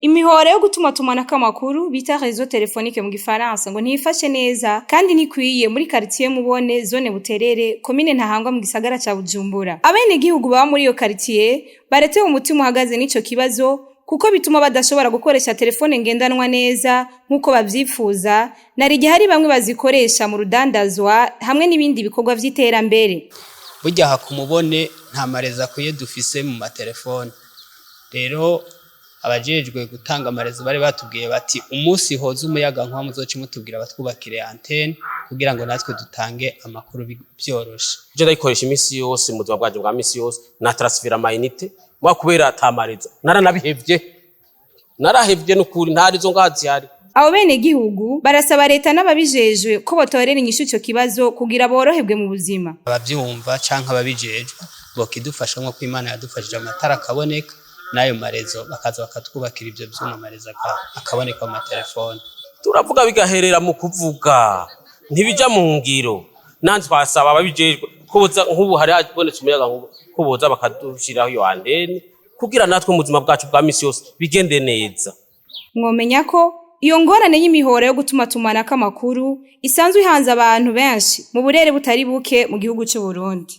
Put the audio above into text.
Imihora yo gutumatumanako amakuru bita réseau téléphonique mu gifaransa ngo ntiyifashe neza kandi ntikwiye muri quartier Mubone, zone Buterere, komine Ntahangwa, mu gisagara ca Bujumbura. Abenegihugu baba muri iyo quartier baretewe umutima uhagaze n'ico kibazo, kuko bituma badashobora gukoresha telefone ngendanwa neza nk'uko bavyifuza, na hari bamwe bazikoresha mu rudandazwa hamwe n'ibindi bikorwa vy'iterambere. Burya aha ku Mubone nta ma réseau akwiye dufise mu matelefone. Rero abajejwe gutanga ama réseau bari batubwiye bati: "Umunsi hoza umuyaga nkuba, muzoce mutubwira batwubakire antenne, kugira ngo natwe dutange amakuru vyoroshe." Je ndayikoresha imisi yose mu buzima bwanje bwa misi yose, na transfera ama unités mwa kubera ata ma réseau naranabihevye, narahevye n'ukuri, nta réseau ngaha zihari. Abo benegihugu barasaba leta n'ababijejwe ko botorera inyishu ico kibazo kugira boroherwe mu buzima. Abavyumva canke ababijejwe bokidufasha nko Imana yadufashije amatara akaboneka, n'ayo ma réseau bakaza bakatwubakira ivyo vyuma, ama réseau akaboneka mu matelefone. Turavuga bigaherera mu kuvuga, ntibija mu ngiro. Nanje twasaba ababijejwe ko boza, nk'ubu hari habonetse umuyaga nkuba, ko boza bakadushiraho iyo antenne kugira natwe mu buzima bwacu bwa misi yose bigende neza. Mwomenya ko iyo ngorane y'imihora yo gutumatumanako amakuru isanzwe ihanze abantu benshi mu burere butari buke mu gihugu c'u Burundi.